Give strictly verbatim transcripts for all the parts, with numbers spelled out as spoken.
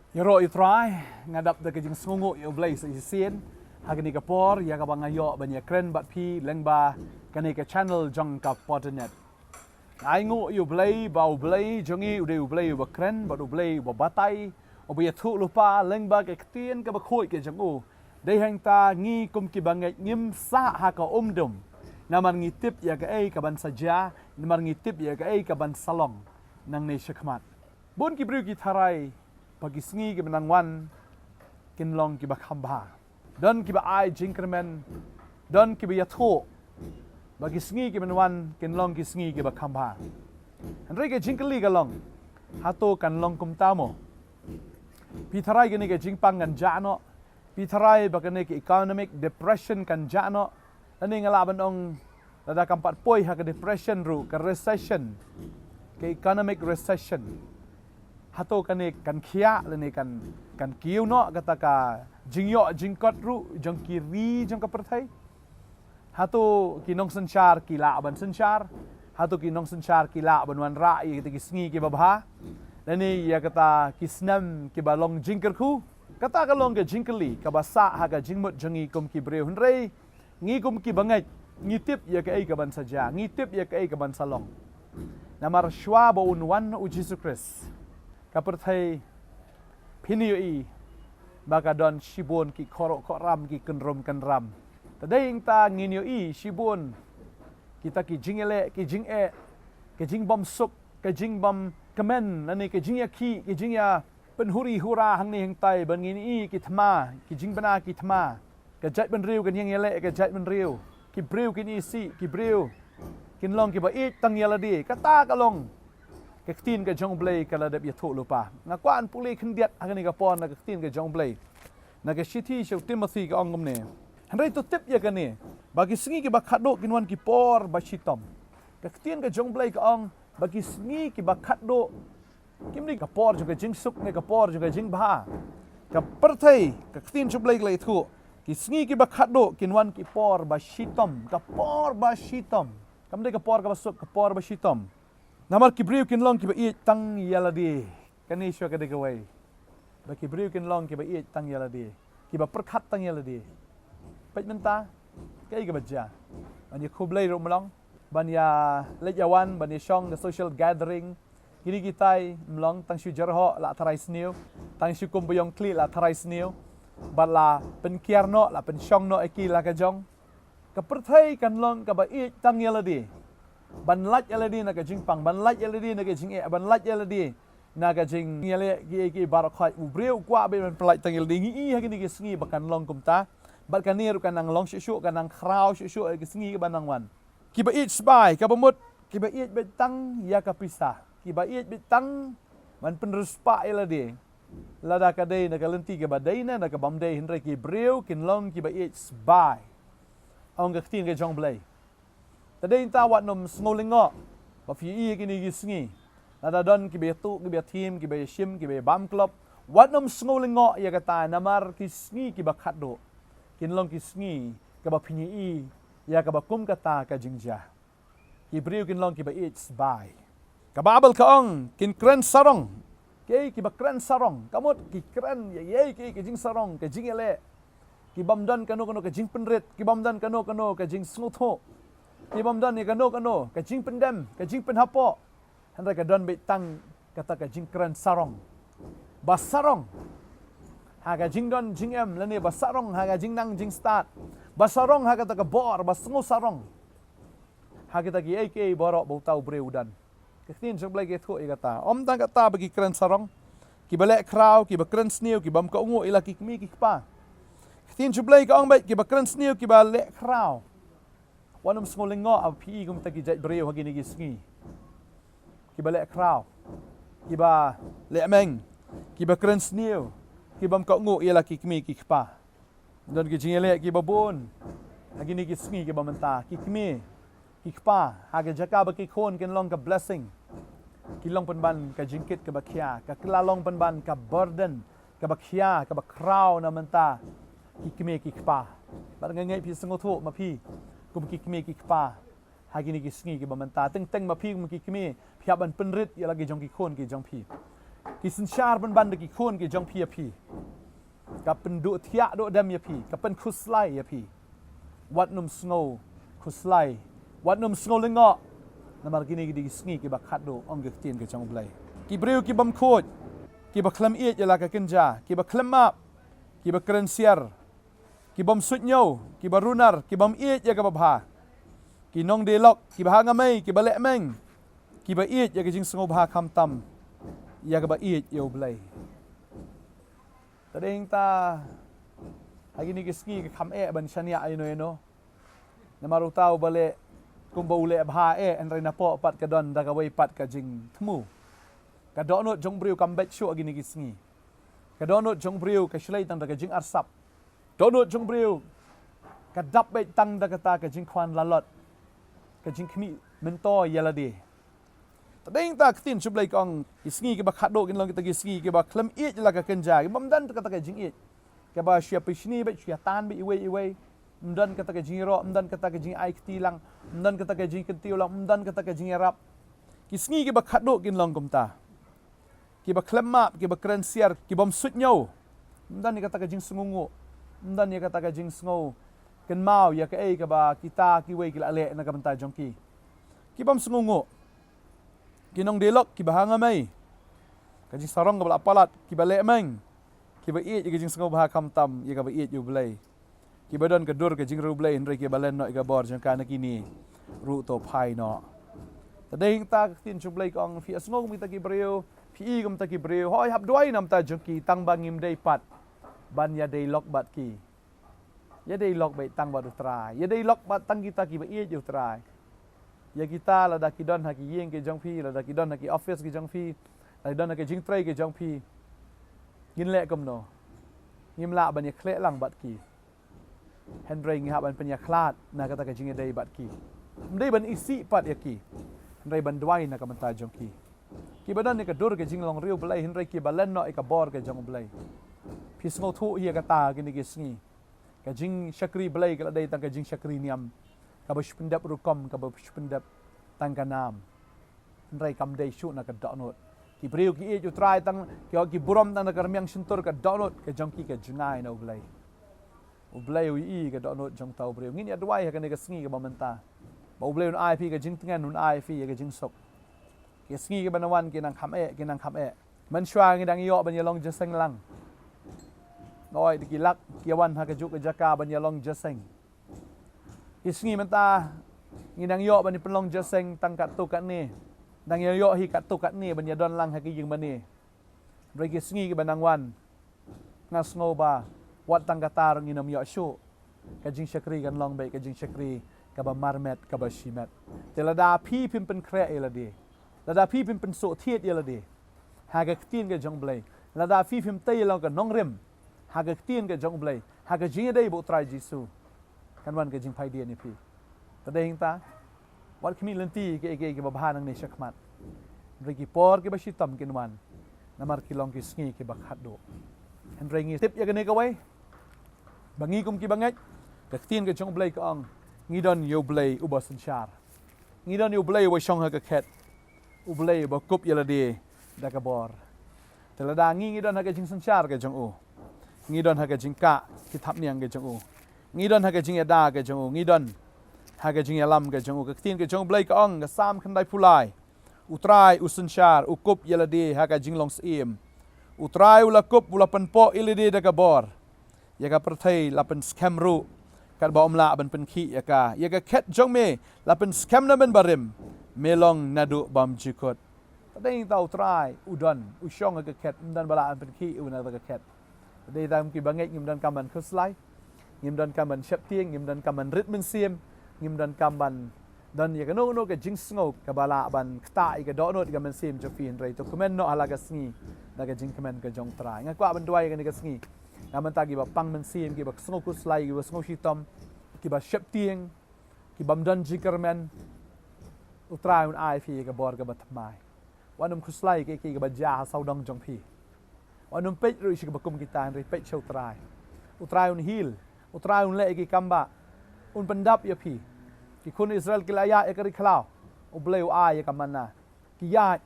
Ïaroh ïa u Trai, nga dap da ka jingsngewnguh ïa u Blei sa shisien ha kane ka por ïa kaba nga ïoh ban ïakren bad phi lyngba kane ka channel jong ka Podnet. Nga ainguh ïa u Blei ba u Blei jong ngi u dei u Blei uba kren bad u Blei uba batai, uba ïathuhlypa lyngba ka ktien kaba khuid ka jong u. Dei hangta ngi kum kiba ngeit ngim sah ha ka umdum, namar ngi tip ïa kaei kaban sa jia, namar ngi tip ïa kaei kaban sa long nangne shakhmat. Bun ki briew ki tharai ba ki sngi kiban nang wan kin long kiba kham bha. Don kiba ai jingkyrmen, don kiba ïathuh ba ki sngi kiban wan kin long ki sngi kiba kham bha. Hynrei ka jingkylli ka long, hato kan long kumta mo? Phi tharai kane ka jingpang kan jah noh? Phi tharai ba kane ka economic depression kan jah noh? Lane nga lah ban ong, lada kam pat poi ha ka depression ruh, ka recession, ka economic recession, hato kane kan khiah lane kan, kan kiew noh kata ka jingïoh jingkot ruh jong ki ri jong ka pyrthei? Hato ki nongsynshar ki lah ban synshar? Hato ki nongsynshar ki lah ban wanrah ïa kita ki sngi kiba bha, lane ïa kata ki snem kiba long jingkyrkhu? Kata ka long ka jingkylli kaba sah ha ka jingmut jong ngi kum ki briew. Hynrei ngi kum kiba ngeit, ngi tip ïa kaei kaban sa jia, ngi tip ïa kaei kaban sa long. Namar shwa ba un wan u Jisu Khrist, ka pyrthei, phin ïohi ba ka don shibun ki khuruh khuram, ki kynrum kynram. Te dei hangta ngin ïohi shibun kita ki jingïaleh ki jingeh, ka jingbymsuk, ka jingbymkmen, lane ka jingïakhih, ka jingïapynhuri hura hangne hangtai, ban ngin ïohi ki thma, ki jingbna ki thma. Ka jaitbynriew kan ïeng ïaleh ka jaitbynriew, ki briew kin isih, ki briew kin long kiba ïeit tang ïa lade. Kata ka long ka ktien ka jong u Blei ka la dep ïathuhlypa. Nga kwah ban pule khyndiat ha kane ka por na ka ktien ka jong u Blei. Na ka shithi sha u Timothi ka ong kumne: Hynrei to tip ïa kane, ba ki sngi kiba khatduh kin wan ki por ba shitom. Ka ktien ka jong u Blei ka ong ba ki sngi kiba khatduh kim dei ka por jong ka jingsuk ne ka por jong ka jingbha. Ka pyrthei, ka ktien jong u Blei ka la ïathuh, ki sngi kiba khatduh kin wan ki por ba shitom, ka por ba shitom. Kam dei ka por kaba suk, ka por ba shitom. Namar ki briew kin long kiba ïeit tang ïa lade. Kane shuwa ka dei kawei. Ba ki briew kin long kiba ïeit tang ïa lade, kiba pyrkhat tang ïa lade. Peit mynta kaei kaba jia. Ban ïakhublei ruh ym long, ban ïa leit ïa wan, ban ïa shong ka social gathering, kine kitai ym long. Tang shu jyrhoh la tharai sniew, tang shu kum ba ïong khlieh la tharai sniew, bad la pynkiar noh, la pynshong noh ïa ki la ka jong. Ka pyrthei kan long kaba ïeit tang ïa lade, ban lait ïa lade na ka jingpang, ban lait ïa lade na ka jingeh, ban lait ïa lade na ka jingïaleh kiei kiei baroh khoit. U briew u kwah beit ban pynlait tang ïa lade. Ngi i ha kine ki sngi ba kan long kumta. Bad kane ruh kan nang long shuh shuh, kan nang khraw shuh shuh ïa ki sngi kiba nang wan. Kiba ïeit sbai, kaba mut kiba ïeit beit tang ïa ka pisa, kiba ïeit beit tang ban pynriewspah ïa lade. Lada ka dei na ka lynti kaba dei ne na ka bym dei, hynrei ki briew kin long kiba ïeit sbai, ong ka ktien ka jong u Blei. Te dei hangta wat nym sngewlyngngoh ba phi ïohi ïa kine ki sngi, lada don kiba ïathuh, kiba ïathiem, kiba ïashim, kiba ïabam klop, wat nym sngewlyngngoh ïa kata, namar ki sngi kiba khatduh kin long ki sngi kaba phin ïohi ïa kaba kum kata ka jingjia. Ki briew kin long kiba ïeit sbai. Ka Baibl ka ong kin kren sarong. Kiei kiba kren sarong? Ka mut ki kren ïa, ïa kiei, ka jingsarong, ka jingïaleh. Ki bym don kano kano ka jingpynrit, ki bym don kano kano ka jingsngewthuh, ki bym don ïa kano kano ka jingpyndem, ka jingpynhapoh. Hynrei ka don beit tang kata ka jingkren sarong. Ba sarong ha ka jingdon jingem lane ba sarong ha ka jingnang jingstad. Ba sarong ha kata ka bor, ba sngew sarong ha kita kiei kiei baroh ba uta u briew u don. Ka ktien jong u Blei ka ïathuh ïa kata. Ym tang kata ba ki kren sarong, kiba leh khraw, kiba kren sniew, ki bym kohnguh ïa la ki kmie ki kpa. Ka ktien jong u Blei ka ong beit kiba kren sniew, kiba leh khraw. Wat nym sngewlyngngoh ba phi i kum kita ki jait briew ha kine ki sngi. Kiba leh khraw, kiba leh meng, kiba kren sniew, ki bym kohnguh ïa la ki kmie ki kpa. Don ki jingïaleh kiba bun ha kine ki sngi kiba mynta. Ki kmie ki kpa, ha ka jaka ba ki khun kin long ka blessing, ki long pynban ka jingkit kaba khia, ka kylla long pynban ka burden kaba khia, kaba khraw na bynta ki kmie ki kpa. Bad nga ngeit phi sngewthuh ma phi kum ki kmie ki kpa ha kine ki sngi kiba mynta. Teng teng ma phi kum ki kmie phi hap ban pynrit ïa la ki jong ki khun ki jong phi. Ki synshar pynban da ki khun ki jong phi ïa phi. Ka pynduh thiah duh dem ïa phi, ka pynkhuslai ïa phi. Wat nym sngew khuslai, wat nym sngew lyngngoh. Namar kine ki dei ki sngi kiba khatduh, ong ka ktien ka jong U Blei. Ki briew ki bym khuid, kiba khlem ïeit ïa la ka kynja, kiba khlem map, kiba kren siar, ki bym suidñiew, kiba runar, ki bym ïeit ïa kaba bha, ki nongdie lok, kiba ha ngamei, kiba lehmeng, kiba ïeit ïa ka jingsngewbha khamtam ïa kaba ïeit ïa U Blei. Te dei hangta ha kine ki sngi ka kham eh ban shaniah ïano ïano. Namar uta uba leh kumba u leh bha eh, hynrei napoh pat ka don da kawei pat ka jingthmu. Ka dohnud jong u briew kam beit shuh ha kine ki sngi. Ka dohnud jong u briew ka shlei tang da ka jingarsap. Dohnud jong u briew ka dap beit tang da kata ka jingkhwan lalot, ka jingkhmih myntoi ïa lade. Te dei hangta ka ktien jong U Blei ka ong, ki sngi kiba khatduh kin long kita ki sngi kiba khlem ïeit la ka kynja, kiba ym don kata ka jingïeit, kiba shu ïa pynshni beit, shu ïa tan beit iwei iwei. Ym don kata ka jingïaroh, ym don kata ka jingai kti lang, ym don kata ka jingkyntiew lang, ym don kata ka jingïarap. Ki sngi kiba khatduh kin long kumta. Kiba khlem map, kiba kren siar, ki bym suidñiew. Ym don ïa kata ka jingsngewnguh, ym don ïa kata ka jingsngew kynmaw ïa kaei kaba kita kiwei ki la leh na ka bynta jong ki. Ki bym sngewnguh, ki nongdie lok, kiba ha ngamei, ka jingsarong kaba la palat, kiba lehmeng, kiba ïeit ïa ka jingsngewbha khamtam ïa kaba ïeit ïa U Blei. Kiba don ka dur ka jingriewblei, hynrei kiba len noh ïa ka bor jong ka, na kine ruh to phai noh. Te dei hangta ka ktien jong U Blei ka ong, phi ïa sngew kum kita ki briew, phi i kum kita ki briew, hooid hap duwai na ka bynta jong ki, tang ba ngim dei pat ban ïadei lok bad ki. Ïadei lok beit tang bad U Trai, ïadei lok bad tang kita kiba ïeit ïa U Trai. Ïa kita lada ki don ha ki ïing ki jong phi, lada ki don ha ki office ki jong phi, lada ki don ha ki jingtrei ki jong phi, ngin leh kumno? Ngim lah ban ïakhleh lang bad ki, hynrei ngi hap ban pynïakhlad na kata ka jingïadei bad ki. Ym dei ban isih pat ïa ki, hynrei ban duwai na ka bynta jong ki. Kiba don ïa ka dur ka jinglong riewblei, hynrei kiba len noh ïa ka bor ka jong U Blei. Phi sngewthuh hi ïa kata ha kine ki sngi? Ka jingshakri Blei ka la dei tang ka jingshakri niam, kaba shu pyndep rukom, kaba shu pyndep tang ka nam. Hynrei kam dei shuh na ka dohnud. Ki briew ki ïeit U Trai tang, ki, ki burom tang na ka rmiang shyntur, ka dohnud ka jong ki ka jngai na U Blei. U Blei u ïohi ka dohnud jong uta u briew. Ngin ïa duwai ha kane ka sngi kaba mynta, ba U Blei un ai phi ka jingtngen, un ai phi ïa ka jingsuk. Ki sngi kiba na wan ki nang kham eh, ki nang kham eh. Mynshuwa ngi dang ïoh ban ïalong jingïaseng lang. Hooid, ki lak ki wan ha kajuh ka jaka ban ïalong jingïaseng. Ki sngi mynta ngi dang ïoh ban ïa pynlong jingïaseng tang katto katne. Dang ïa ïoh hi katto katne ban ïa don lang ha ki ïing mane. Hynrei ki sngi kiba nang wan, nga sngew ba wat tang kata ruh ngin ym ïoh shuh. Ka jingshakri kan long beit ka jingshakri kaba marmet, kaba shimet. Te lada phi phim pynkhreh ïa lade, lada phi phim pynsuhthied ïa lade ha ka ktien ka jong U Blei, lada phi phim tei ïa la ka nongrim ha ka ktien ka jong U Blei, ha ka jingïadei bad U Trai Jisu, kan wan ka jingphaidien ïa phi. Te dei hangta, wat khmih lynti ïa kiei kiei kiba bha nangne shakhmat. Hynrei ki por kiba shitom kin wan, namar ki long ki sngi kiba khatduh. Hynrei ngi tip ïa kane kawei, ba ngi kum kiba ngeit, ka ktien ka jong U Blei ka ong, ngi don ïa U Blei uba synshar. Ngi don ïa U Blei uba shong ha ka khet, U Blei uba kup ïa lade da ka bor. Te lada ngi ngi don ha ka jingsynshar ka jong u, ngi don ha ka jingkah ki thapniang ka jong u, ngi don ha ka jingïada ka jong u, ngi don ha ka jingïalam ka jong u. Ka ktien ka jong U Blei ka ong, ka Salm khyndaiphew lai, U Trai u synshar, u kup ïa lade ha ka jinglong syiem. U Trai u la kup, u la pynpoh ïa lade da ka bor. Ïa ka pyrthei la pynskhem ruh, katba ym lah ban pynkhih ïa ka. Ïa ka khet jong me la pynskhem na bynbarim, me long naduh bymjukut. Te dei hangta U Trai u don, u shong ha ka khet, ym don ba lah ban pynkhih ïa u na kata ka khet. Te dei tang kiba ngeit ngim donkam ban khuslai, ngim donkam ban sheptieng, ngim donkam ban rit mynsiem, ngim donkam ban don ïa kano kano ka jingsngew kaba lah ban ktah ïa ka dohnud ïa ka mynsiem jong phi. Hynrei to kmen noh ha la ka sngi da ka jingkmen ka jong U Trai. Nga kwah ban duwai ïa kane ka sngi na ka bynta kiba pang mynsiem, kiba sngew khuslai, kiba sngew shitom, kiba sheptieng, ki bym don jingkyrmen. U Trai un ai phi ïa ka bor kaba thymmai. Wat nym khuslai ïa kiei kiei kiba jia ha sawdong jong phi. Wat nym peit ruh sha kiba kum kita, hynrei peit sha U Trai. U Trai un heal, U Trai un leh ïa ki kambah, un pyndap ïa phi. Ki khun Israel ki la ïaid ïa ka ri khlaw, U Blei u ai ïa ka manna. Ki ïaid,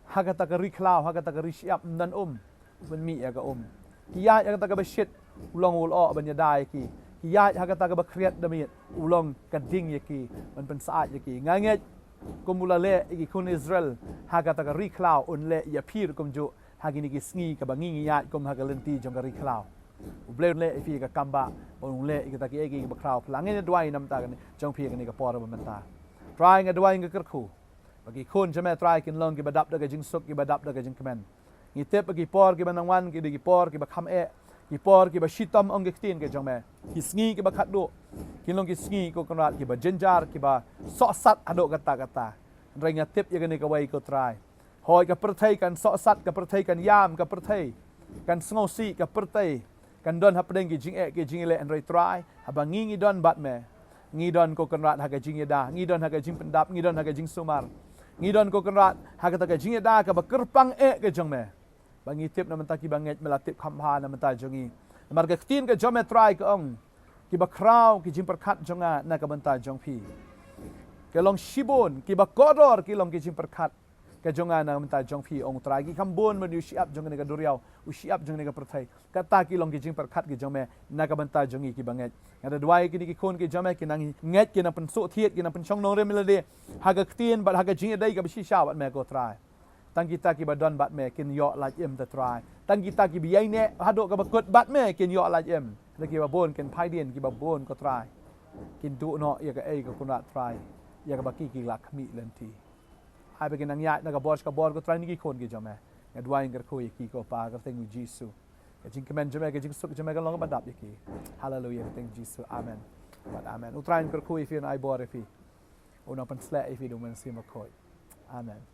Ha kata ka ri khlaw, ha kata ka ri shyiap, ym don um, u pynmih ïa ka um. Ki ïaid ha kata kaba shit, u long u lyoh ban ïada ïa ki. Ki ïaid ha kata kaba khriat da miet, u long ka ding ïa ki, ban pynsyaid ïa ki. Nga ngeit kum u la leh ïa ki khun Israel ha kata ka ri khlaw, un leh ïa phi ruh kumjuh ha kine ki sngi kaba ngi ngi ïaid kum ha ka lynti jong ka ri khlaw. U Blei un leh ïa phi ka kam ba, un leh ïa kita kiei kiei kiba khraw. Phi la ngin duwai namar kane jong phi kane ka por ba mynta. Trai, nga duwai, nga kyrkhu ba ki khun jong me Trai kin long kiba dap da ka jingsuk, kiba dap da ka jingkmen. Ngi tip ba ki por kiba nang wan ki dei ki por kiba kham eh, ki por kiba shitom ong ki ktien ki jong me. Ki sngi kiba khatduh kin long ki sngi, ko Kynrad, kiba jynjar, kiba sohsat haduh katta katta. Hynrei nga tip ïa kane kawei, ko Trai. Hooid, ka pyrthei kan sohsat, ka pyrthei kan ïam, ka pyrthei kan sngewsih, ka pyrthei kan don hapdeng ki jingeh ki jingïaleh, hynrei Trai, haba ngi ngi don bad me, ngi don, ko Kynrad, ha ka jingïada, ngi don ha ka jingpyndap, ngi don ha ka jingsumar, ngi don, ko Kynrad, ha kata ka jingïada kaba kyrpang eh ka jong me. Ba ngi tip namar kiba ngeit me la tip kham bha namar jong ngi. Namar ka ktien ka jong me Trai ka ong, kiba khraw ki jingpyrkhat jong nga na ka bynta jong phi. Ka long shibun, kiba kordor ki long ki jingpyrkhat ka jong nga na ka bynta jong phi, ong Trai. Ki kham bun ban ïoh shyiap jong kane ka duriaw, u shyiap jong kane ka pyrthei. Kata ki long ki jingpyrkhat ki jong me na ka bynta jong ngi kiba ngeit. Nga da duwai kine ki khun ki jong me ki nang ngeit, ki nang pynsuhthied, ki nang pynshong nongrim ïalade ha ka ktien bad ha ka jingïadei kaba shisha bad me, ko Trai. Tang kita kiba don bad me kin ïoh lait im, te Trai. Tang kita kiba ïaineh haduh kaba kut bad me kin ïoh lait im. Te kiba bun kin phai dien, kiba bun, ko Trai, kin duh noh ïa kaei, ko Kynrad, Trai, ïa kaba ki ki la khmih lynti. Ai ba kin nang ïaid na ka bor sha ka bor, ko Trai, na ki khun ki jong me. Nga duwai, nga kyrkhu ïa ki, ko Pa, ha ka kyrteng u Jisu. Ka jingkmen jong me, ka jingsuk jong me kan long kaba dap ïa ki. Haleluia, ha ka kyrteng u Jisu. Amen bad amen. U Trai un kyrkhu ïa phi, un ai bor ïa phi. Un nang pynsleh ïa phi da u Mynsiem Bakhuid. Amen.